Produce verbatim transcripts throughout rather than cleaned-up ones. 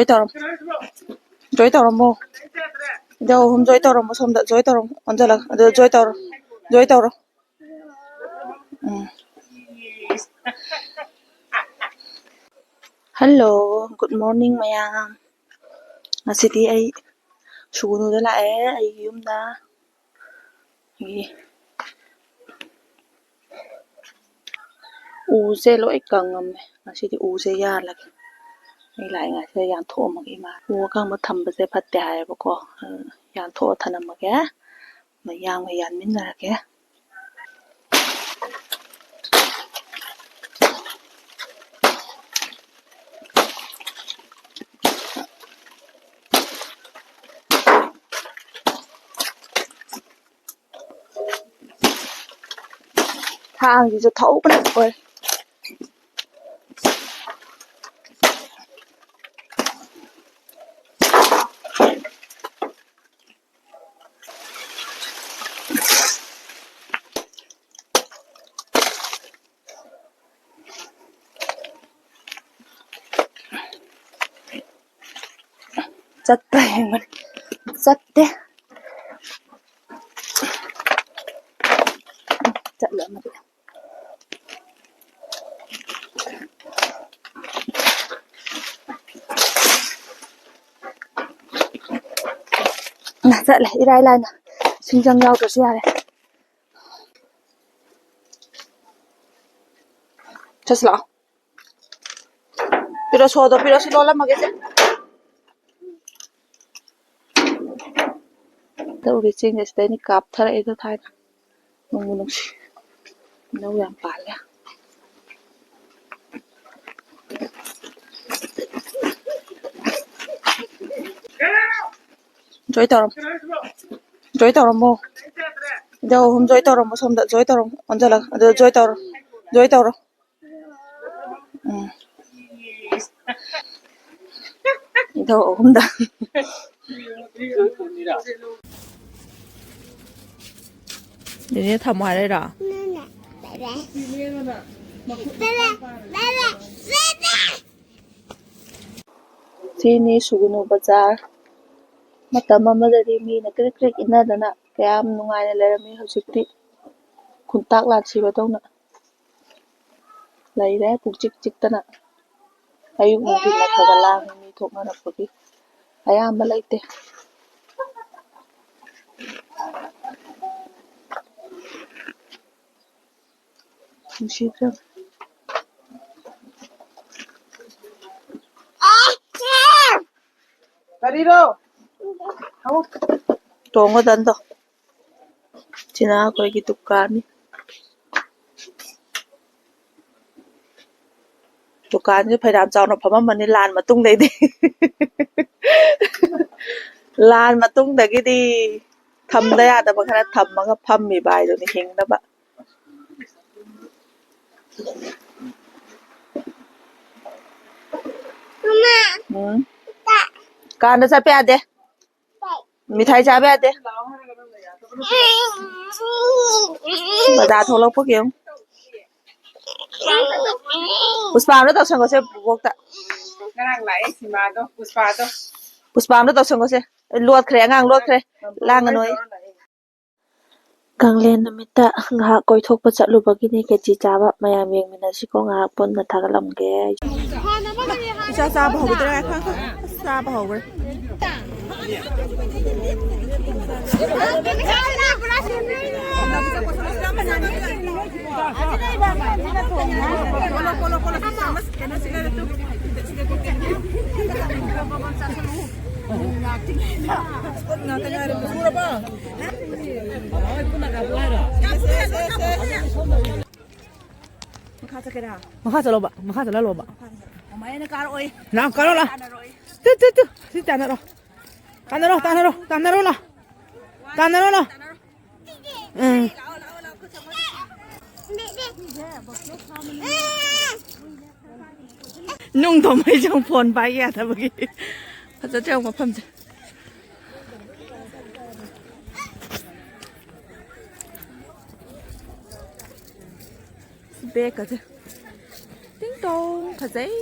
ꯖꯣꯏ ꯇꯧꯔꯝꯃꯣ꯫ ꯖꯣꯏ ꯇꯧꯔꯝꯃꯣ꯫ ꯏꯙꯧ ꯑꯍꯨꯝ ꯖꯣꯏ ꯇꯧꯔꯝꯃꯣ ꯁꯣꯝꯗ꯫ ꯖꯣꯏ ꯇꯧꯔꯝꯃꯣ꯫ ꯑꯣꯟꯁꯤꯜꯂꯒ꯫ ꯑꯗꯨ ꯖꯣꯏ ꯇꯧꯔꯣ꯫ ꯖꯣꯏ ꯇꯧꯔꯣ꯫ ꯎꯝ꯫ Hello, good morning ꯃꯌꯥꯝ꯫ ꯉꯁꯤꯗꯤ ꯑꯩ ꯁꯨꯒꯨꯅꯨꯗ ꯂꯥꯛꯑꯦ, ꯑꯩꯒꯤ ꯌꯨꯝꯗ꯫ ꯑꯩꯒꯤ ꯎꯁꯦ ꯂꯣꯏ ꯀꯪꯉꯝꯃꯦ꯫ ꯉꯁꯤꯗꯤ ꯎꯁꯦ ꯌꯥꯜꯂꯒꯦ꯫ ꯑꯩ ꯂꯥꯛꯏꯉꯩꯁꯤꯗ ꯌꯥꯟꯊꯣꯛꯑꯝꯃꯒꯦ ꯏꯃꯥ꯫ ꯎ ꯑꯀꯪꯕ ꯊꯝꯕꯁꯦ ꯐꯠꯇꯦ ꯍꯥꯏꯌꯦꯕꯀꯣ꯫ ꯑꯗꯨꯅ ꯌꯥꯟꯊꯣꯛꯑ ꯊꯅꯝꯃꯒꯦ꯫ ꯃꯌꯥꯡꯒ ꯌꯥꯟꯃꯤꯟꯅꯔꯒꯦ꯫ ꯊꯥꯡꯁꯤꯁꯨ ꯊꯧꯕꯅ ꯂꯣꯏꯔꯦ꯫ ꯆꯠꯄ꯭ꯔꯥ ꯌꯦꯡꯕꯅꯤ꯫ ꯆꯠꯇꯦ꯫ ꯆꯠꯂꯦ ꯑꯃꯗꯤ꯫ ꯆꯠꯂꯦ, ꯏꯔꯥꯏ ꯂꯥꯏꯅ꯫ ꯁꯤꯡꯖꯪ ꯌꯥꯎꯗ꯭ꯔꯁꯨ ꯌꯥꯔꯦ꯫ ꯆꯠꯁꯤ ꯂꯥꯛꯑꯣ꯫ ꯄꯤꯔꯣ ꯁꯣꯗꯣ, ꯄꯤꯔꯣ ꯁꯤ ꯂꯣꯜꯂꯝꯃꯒꯦ ꯁꯦ꯫ ꯇꯧꯔꯤ ꯆꯤꯡꯁꯦ ꯁꯤꯗꯩꯅꯤ ꯀꯥꯞꯊꯔꯛꯏꯗꯣ ꯊꯥꯏꯅ꯫ ꯅꯨꯡꯕꯨ ꯅꯨꯡꯁꯤ꯫ ꯏꯅꯧ ꯌꯥꯝ ꯄꯥꯜꯂꯦ꯫ ꯖꯣꯏ ꯇꯧꯔꯝꯃꯣ꯫ ꯖꯣꯏ ꯇꯧꯔꯝꯃꯣ꯫ ꯏꯙꯧ ꯑꯍꯨꯝ ꯖꯣꯏ ꯇꯧꯔꯝꯃꯣ ꯁꯣꯝꯗ꯫ ꯖꯣꯏ ꯇꯧꯔꯝꯃꯣ꯫ ꯑꯣꯟꯁꯤꯜꯂꯒ꯫ ꯑꯗꯨ ꯖꯣꯏ ꯇꯧꯔꯣ꯫ ꯖꯣꯏ ꯇꯧꯔꯣ꯫ ꯎꯝ꯫ ꯏꯙꯧ ꯑꯍꯨꯝꯗ꯫ ꯅꯦꯅꯦ ꯊꯝꯃꯣ ꯍꯥꯏꯔꯛꯏꯔꯣ? ꯁꯤꯅꯤ ꯁꯨꯒꯨꯅꯨ ꯕꯖꯥꯔ꯫ ꯃꯇꯝ ꯑꯃꯗꯗꯤ ꯃꯤꯅ ꯀ꯭ꯔꯤꯛ ꯀ꯭ꯔꯤꯛ ꯏꯟꯅꯗꯅ ꯀꯌꯥꯝ ꯅꯨꯡꯉꯥꯏꯅ ꯂꯩꯔꯝꯃꯤ, ꯍꯧꯖꯤꯛꯇꯤ ꯈꯨꯟꯇꯥꯛ ꯂꯥꯟꯁꯤꯕꯗꯧꯅ ꯂꯩꯔꯦ, ꯄꯨꯛꯆꯤꯛ ꯆꯤꯛꯇꯅ꯫ ꯑꯌꯨꯛ ꯅꯨꯡꯊꯤꯜꯅ ꯈꯔ ꯈꯔ ꯂꯥꯡꯉꯤ, ꯃꯤ ꯊꯣꯛꯅꯔꯛꯄꯒꯤ ꯑꯌꯥꯝꯕ ꯂꯩꯇꯦ꯫ ꯅꯨꯡꯁꯤꯗ꯭ꯔꯥ? ꯀꯔꯤꯔꯣ? ꯇꯣꯡꯉꯣ ꯗꯟꯗꯣ꯫ ꯁꯤꯅ ꯑꯩꯈꯣꯏꯒꯤ ꯗꯨꯀꯥꯟꯅꯤ꯫ ꯗꯨꯀꯥꯟꯁꯦ ꯐꯩꯅꯥꯝ ꯆꯥꯎꯅ ꯐꯝꯃꯝꯃꯅꯤ ꯂꯥꯟ ꯃꯇꯨꯡꯗꯩꯗꯤ꯫ ꯂꯥꯟ ꯃꯇꯨꯡꯗꯒꯤꯗꯤ ꯊꯝꯗ ꯌꯥꯗꯕ ꯈꯔ ꯊꯝꯃꯒ ꯐꯝꯃꯤꯕ ꯍꯥꯏꯗꯨꯅꯤ ꯍꯤꯡꯅꯕ꯫ ꯎꯝ꯫ ꯀꯥꯟꯗ ꯆꯠꯄ ꯌꯥꯗꯦ꯫ ꯃꯤꯊꯥꯏ ꯆꯥꯕ ꯌꯥꯗꯦ꯫ ꯕꯖꯥꯔ ꯊꯣꯛꯂꯛꯄꯒꯤ ꯑꯃꯨꯛ꯫ ꯄꯨꯁꯄꯥ ꯑꯝꯇ ꯇꯧꯁꯟꯈꯣꯁꯦ ꯕꯣꯛꯇ꯫ ꯉꯔꯥꯡ ꯂꯥꯛꯑꯦ ꯁꯤꯃꯥꯗꯣ, ꯄꯨꯁꯄꯥꯗꯣ꯫ ꯄꯨꯁꯄꯥ ꯑꯝꯇ ꯇꯧꯁꯟꯈꯣꯁꯦ꯫ ꯂꯣꯠꯈ꯭ꯔꯦ, ꯑꯉꯥꯡ ꯂꯣꯠꯈ꯭ꯔꯦ꯫ ꯂꯥꯡꯒꯅꯣꯌꯦ꯫ ꯀꯥꯡꯂꯦꯟ ꯅꯨꯃꯤꯠꯇ ꯉꯥꯏꯍꯥꯛ ꯀꯣꯏꯊꯣꯛꯄ ꯆꯠꯂꯨꯕꯒꯤꯅꯦ ꯈꯦꯆꯤ ꯆꯥꯕ꯫ ꯃꯌꯥꯝ ꯌꯦꯡꯃꯤꯟꯅꯁꯤꯀꯣ, ꯉꯥꯏꯍꯥꯛ ꯄꯨꯟꯅ ꯊꯥꯒꯠꯂꯝꯒꯦ꯫ ꯏꯆꯥ ꯆꯥꯕ ꯍꯧꯈꯤꯗ꯭ꯔꯦ꯫ ꯉꯥꯏꯈꯣ, ꯉꯥꯏꯈꯣ꯫ ꯑꯁ, ꯆꯥꯕ ꯍꯧꯈ꯭ꯔꯦ꯫ ꯃꯈꯥ ꯆꯠꯀꯦꯔꯥ? ꯃꯈꯥ ꯆꯠꯂꯣꯕ, ꯃꯈꯥ ꯆꯠꯍꯜꯂꯣꯕ꯫ ꯃꯃꯥ, ꯑꯩꯅ ꯀꯥꯔꯛꯑꯣꯏ꯫ ꯂꯥꯛ, ꯀꯥꯔꯛꯑꯣ, ꯂꯥꯛ꯫ ꯇꯥꯟꯅꯔꯣꯏ꯫ ꯇꯨ, ꯇꯨ, ꯇꯨ꯫ ꯁꯤ ꯇꯥꯟꯅꯔꯣ꯫ ꯇꯥꯟꯅꯔꯣ, ꯇꯥꯟꯅꯔꯣ, ꯇꯥꯟꯅꯔꯣ, ꯂꯥꯎ꯫ ꯇꯥꯟꯅꯔꯣ, ꯂꯥꯎ꯫ ꯎꯝ꯫ ꯂꯥꯛꯑꯣ, ꯂꯥꯛꯑꯣ, ꯂꯥꯛꯑꯣ, ꯈꯨꯠ ꯁꯝꯃꯣ꯫ ꯅꯨꯡ ꯊꯣꯡꯕꯩꯁꯨ ꯐꯣꯟ ꯄꯥꯏ ꯌꯥꯗꯕꯒꯤ꯫ ꯐꯖꯗ꯭ꯔꯣ ꯃꯐꯝꯁꯦ? ꯕꯦꯒꯀꯁꯦ ꯇꯤꯡ ꯇꯣꯡ ꯐꯖꯩ꯫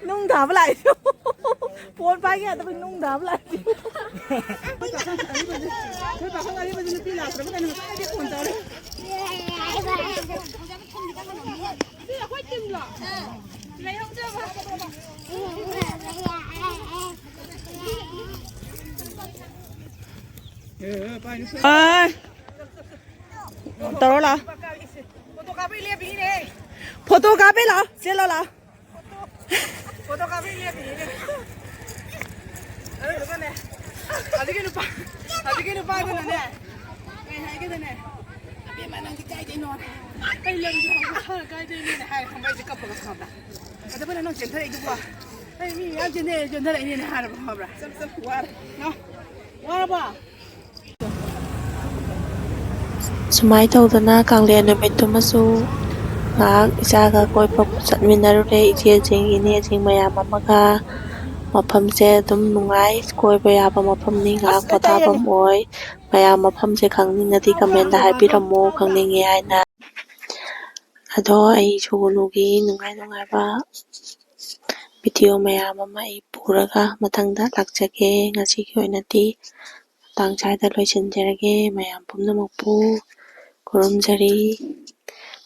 ꯅꯨꯡ ꯊꯥꯕ ꯂꯥꯛꯏꯁꯦ꯫ ꯐꯣꯟ ꯄꯥꯏꯒꯦ ꯌꯥꯗꯕꯩ ꯅꯨꯡ ꯊꯥꯕ ꯂꯥꯛꯏꯁꯦ꯫ ꯑꯩꯈꯣꯏ ꯄꯥꯈꯪ ꯑꯔꯤꯕꯁꯦ, ꯑꯩꯈꯣꯏ ꯄꯥꯈꯪ ꯑꯔꯤꯕꯁꯦ ꯅꯨꯄꯤ ꯂꯥꯛꯇ꯭ꯔꯕ ꯀꯩꯅꯣ ꯉꯁꯥꯏꯗꯩ ꯐꯣꯟ ꯇꯧꯔꯦ꯫ ꯑꯗꯨ ꯑꯩꯈꯣꯏ ꯇꯤꯝꯂꯣ? ꯂꯩꯍꯧꯗꯕ꯫ ꯑꯥꯏ꯫ ꯇꯧꯔꯣ ꯂꯥꯛꯑꯣ꯫ ꯐꯣꯇꯣ ꯀꯥꯞꯄꯩ ꯂꯥꯛꯑꯣ꯫ ꯆꯦꯜꯂꯣ ꯂꯥꯛꯑꯣ꯫ ꯐꯣꯇꯣ ꯀꯥꯞꯄꯩ ꯂꯥꯛꯑꯣ꯫ ꯑꯗꯨꯗꯨꯒꯅꯦ, ꯍꯧꯖꯤꯛꯀꯤ ꯅꯨꯄꯥ, ꯍꯧꯖꯤꯛꯀꯤ ꯅꯨꯄꯥꯗꯨꯅꯅꯦ, ꯀꯩ ꯍꯥꯏꯒꯦꯗꯅꯦ, "ꯑꯕꯦꯝꯃ, ꯅꯪꯗꯤ ꯀꯥꯏꯗꯩꯅꯣ? ꯑꯩ ꯂꯝꯁꯨ ꯈꯪꯗꯦ, ꯀꯥꯏꯗꯩꯅꯣꯅ" ꯍꯥꯏꯔꯦ, ꯈꯪꯕ꯭ꯔꯥ? ꯑꯩꯁꯦ ꯀꯞꯄꯒ ꯈꯪꯕ꯭ꯔꯥ? "ꯑꯗꯨꯕꯨ ꯅꯪ ꯆꯦꯟꯊꯔꯛꯏꯗꯨꯕꯣ? ꯑꯩ ꯃꯤ ꯃꯌꯥꯝ ꯆꯦꯟꯊꯔꯛꯑꯦ, ꯆꯦꯟꯊꯔꯛꯏꯅꯦꯅ" ꯍꯥꯏꯔꯕ, ꯈꯪꯕ꯭ꯔꯥ? ꯆꯞ ꯆꯞ ꯋꯥꯔꯦ꯫ ꯅꯣ꯫ ꯋꯥꯔꯕꯣ? ꯁꯨꯃꯥꯏꯅ ꯇꯧꯗꯅ ꯀꯥꯡꯂꯦꯟ ꯅꯨꯃꯤꯠꯇꯨꯃꯁꯨ ꯉꯥꯏꯍꯥꯛ ꯏꯆꯥꯒ ꯀꯣꯏꯕ ꯆꯠꯃꯤꯟꯅꯔꯨꯔꯦ꯫ ꯏꯆꯦꯁꯤꯡ, ꯏꯅꯦꯁꯤꯡ ꯃꯌꯥꯝ ꯑꯃꯒ꯫ ꯃꯐꯝꯁꯦ ꯑꯗꯨꯝ ꯅꯨꯡꯉꯥꯏ, ꯀꯣꯏꯕ ꯌꯥꯕ ꯃꯐꯝꯅꯤ, ꯉꯥꯏꯍꯥꯛ ꯄꯣꯊꯥꯐꯝ ꯑꯣꯏ꯫ ꯃꯌꯥꯝ ꯃꯐꯝꯁꯦ ꯈꯪꯅꯤꯡꯉꯗꯤ comment ꯍꯥꯏꯕꯤꯔꯝꯃꯨ, ꯈꯪꯅꯤꯡꯉꯦ ꯍꯥꯏꯅ꯫ ꯑꯗꯣ ꯑꯩ ꯁꯨꯒꯅꯨꯒꯤ ꯅꯨꯡꯉꯥꯏ ꯅꯨꯡꯉꯥꯏꯕ video ꯃꯌꯥꯝ ꯑꯃ ꯑꯩ ꯄꯨꯔꯒ ꯃꯊꯪꯗ ꯂꯥꯛꯆꯒꯦ꯫ ꯉꯁꯤꯒꯤ ꯑꯣꯏꯅꯗꯤ ꯃꯇꯥꯡ ꯁ꯭ꯋꯥꯏꯗ ꯂꯣꯏꯁꯤꯟꯖꯔꯒꯦ꯫ ꯃꯌꯥꯝ ꯄꯨꯝꯅꯃꯛꯄꯨ ꯈꯨꯔꯨꯝꯖꯔꯤ꯫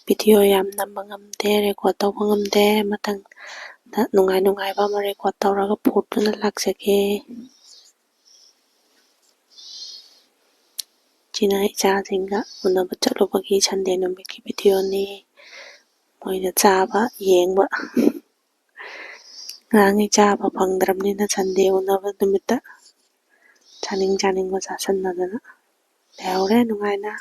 Video ꯌꯥꯝ ꯅꯝꯕ ꯉꯝꯗꯦ, record ꯇꯧꯕ ꯉꯝꯗꯦ꯫ ꯃꯊꯪꯗ ꯅꯨꯡꯉꯥꯏ ꯅꯨꯡꯉꯥꯏꯕ ꯑꯃ record ꯇꯧꯔꯒ ꯄꯨꯗꯨꯅ ꯂꯥꯛꯆꯒꯦ꯫ ꯁꯤꯅ ꯏꯆꯥꯁꯤꯡꯒ ꯎꯅꯕ ꯆꯠꯂꯨꯕꯒꯤ Sunday ꯅꯨꯃꯤꯠꯀꯤ videoꯅꯤ꯫ ꯃꯣꯏꯅ ꯆꯥꯕ ꯌꯦꯡꯕ꯫ ꯉꯔꯥꯡꯉꯩ ꯆꯥꯕ ꯐꯪꯗ꯭ꯔꯕꯅꯤꯅ Sunday ꯎꯅꯕ ꯅꯨꯃꯤꯠꯇ ꯆꯥꯅꯤꯡ ꯆꯥꯅꯤꯡꯕ ꯆꯥꯁꯟꯅꯗꯅ ꯂꯩꯍꯧꯔꯦ ꯅꯨꯡꯉꯥꯏꯅ꯫